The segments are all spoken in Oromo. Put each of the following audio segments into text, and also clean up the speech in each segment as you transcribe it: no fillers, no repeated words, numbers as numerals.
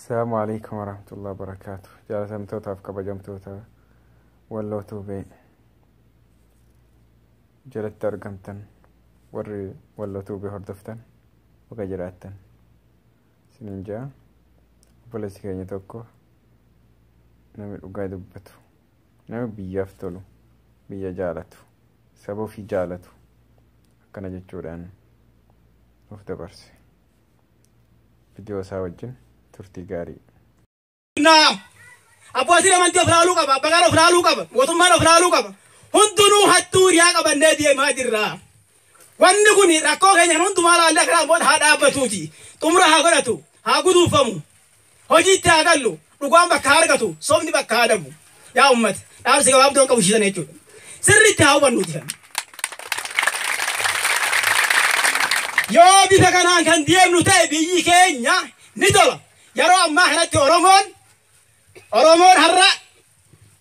Asalaamu alaikum warahmatullahi wabarakaatu. Jaalatamtootaaf kabajamtoota Walloo Tuubee jalatti argamtan, warri Walloo Tuubee hordoftan, baga jiraattan isiniin jaa. Obboleessi keenya tokko, namni dhugaa dubbatu, nama biyyaaf tolu, biyya jaalatu, saba ofii jaalatu, akkana jechuudhaan of dabarse. Viidiyoo isaa wajjin turtii gaarii. Abbootiin amantii of laaluu qaba, abbaan of laaluu qaba, mootummaan of laaluu qaba. Hundinuu hattuu riyaa qabannee deemaa jirra. Wanni kun rakkoo keenya kan hundumaa laallee karaa booda haa dhaabbatuuti. Xumura haa godhatu, haa guduufamu. Hojiitti haa gallu, dhugaan bakka haa argatu, sobni bakka haa dhabu. Yaa uummata, dhaamsi gabaabduu qabu shiisan jechuudha. Sirriitti haa hubannuuti kan. Yoo bifa kanaan kan deemnu ta'e biyyi keenya ni tola. Yeroo ammaa kanatti Oromoon har'a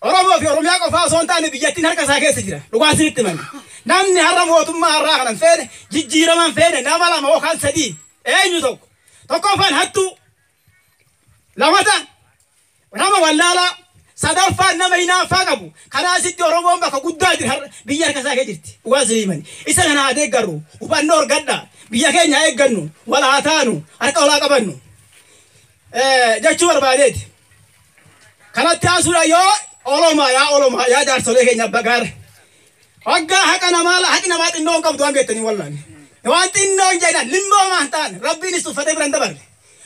Oromoo fi Oromiyaa qofaa osoo hin taane biyyattiin harka isaa keessa jira. Dhugaa isinitti himani. Namni har'a mootummaa har'aa kanan feene, jijjiiraman feene, nama lama yookaan sadii eenyu tokko. Tokkoffaan hattuu, lamata nama wallaalaa, sadaffaan nama hinaaffaa qabu. Kanaa asitti Oromoon bakka guddaa jira, har'a biyya harka isaa keessa jirti. Dhugaa isinii himani. Isa kana haa deeggarru, hubannoo argadhaa, biyya keenya haa eeggannu, wal haa taanu, harka walaa qabannu. Jechuu barbaadeeti. Kanatti aansuudha yoo Oromaa, yaa Oromaa, yaa jaarsolee keenya abbaa. Waggaa haqa namaa, haqi namaa xinnoo hin qabdu waan beektanii wallaan. Waan xinnoo hin jedhan limboo maan ta'an rabbiinis tuffatee bira hin dabarre.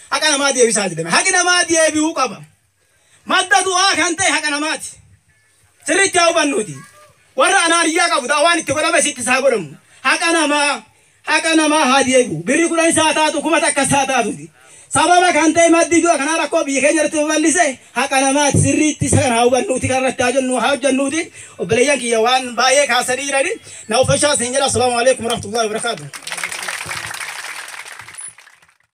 Haqa namaa deebisaa jedhame. Haqi namaa deebi'uu qaba. Madda du'aa kan ta'e haqa namaati. Sirriitti haa hubannuuti. Warra anaaniyyaa qabu waan itti godhame sitti isaa godhamu. Haqa namaa haa deebi'u. Birri 10 isaa taatu, 1000 isaa taatuti. Sababa kan ta'e maddi du'a kanaa rakkoo biyya keenya irratti babal'ise haqa namaati. Sirriitti isa kana haa hubannuuti, kan irratti haa jennu, haa hojjennuuti. Obboleeyyan kiyya waan baay'ee kaasanii jirani. Na uffachaa isin jedha. Assalaamu alaikum warahmatullahi wabarakaatuh.